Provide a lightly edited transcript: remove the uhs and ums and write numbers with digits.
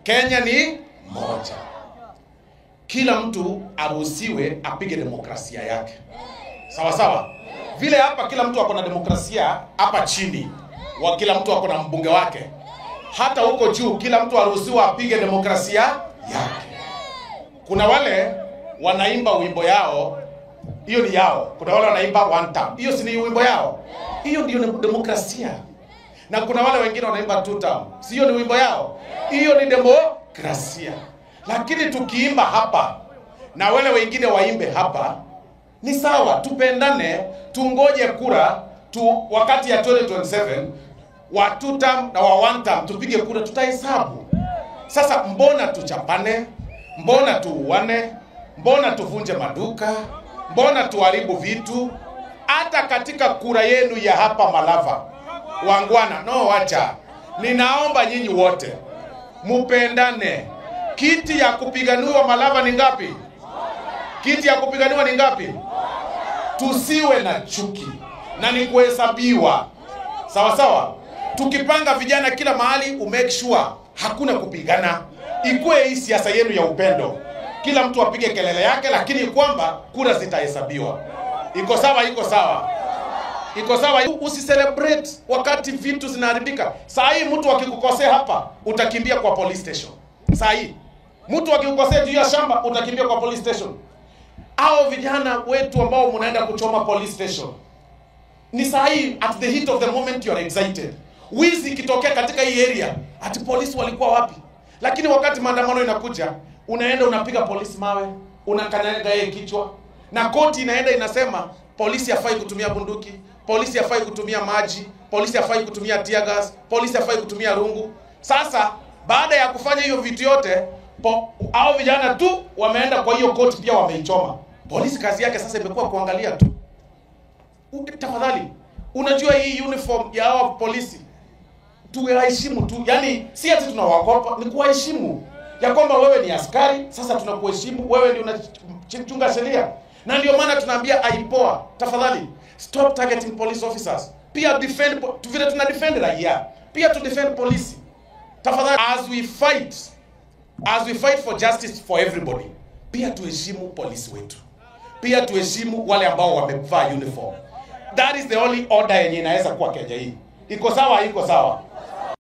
Kenya ni moja. Kila mtu aruhusiwe apige demokrasia yake. Sawa sawa. Vile hapa kila mtu ako na demokrasia hapa chini, wa kila mtu ako na mbunge wake. Hata huko juu kila mtu aruhusiwe apige demokrasia yake. Kuna wale wanaimba wimbo yao, hiyo ni yao. Kuna wale wanaimba one term, hiyo si ni wimbo yao? Hiyo ndio demokrasia. Na kuna wale wengine wanaimba two term, sio ni wimbo yao? Hiyo ni demokrasia. Lakini tukiimba hapa na wale wengine waimbe hapa, ni sawa, tupendane, tungoje kura tu wakati ya 2027 wa two term na wa one term tupige kura, tutahesabu. Sasa mbona tuchapane? Mbona tuuane? Mbona tuvunje maduka? Mbona tuharibu vitu? Hata katika kura yenu ya hapa Malava, wangwana, no wacha. Ninaomba nyinyi wote mupendane. Kiti ya kupiganiwa Malava ni ngapi? Kiti ya kupiganiwa ni ngapi? Tusiwe na chuki na ni kuhesabiwa. Sawa sawa. Tukipanga vijana kila mahali, umake sure hakuna kupigana. Ikue hii siasa yenu ya upendo. Kila mtu apige kelele yake, lakini kwamba kura zitahesabiwa. Iko sawa? Iko sawa? Iko sawa? Usicelebrate wakati vitu zinaharibika. Saa hii mtu akikukosea hapa, utakimbia kwa police station. Saa hii mtu akikukosea juu ya shamba, utakimbia kwa police station. Hao vijana wetu ambao mnaenda kuchoma police station, ni saa hii at the heat of the moment you are excited. Wizi ikitokea katika hii area, ati polisi walikuwa wapi? Lakini wakati maandamano inakuja, unaenda unapiga polisi mawe, unakanyaga yeye kichwa. Na koti inaenda inasema polisi hafai kutumia bunduki, polisi hafai kutumia maji, polisi hafai kutumia tear gas, polisi hafai kutumia rungu. Sasa baada ya kufanya hiyo vitu yote, hao vijana tu wameenda kwa hiyo koti pia wameichoma. Polisi kazi yake sasa imekuwa kuangalia tu. Tafadhali, unajua hii uniform ya hao polisi, tuwaheshimu tu. Yani si ati tunawaogopa, ni kuwaheshimu. Ya kwamba wewe ni askari, sasa tunakuheshimu, wewe ndio unachunga sheria. Na ndio maana tunaambia IPOA, tafadhali stop targeting police officers. Pia defend, vile tuna defend raia, pia to defend police. Tafadhali, as we fight for justice for everybody, pia tuheshimu polisi wetu. Pia tuheshimu wale ambao wamevaa uniform. That is the only order yenye inaweza kuwa Kenya hii. Iko sawa? Iko sawa?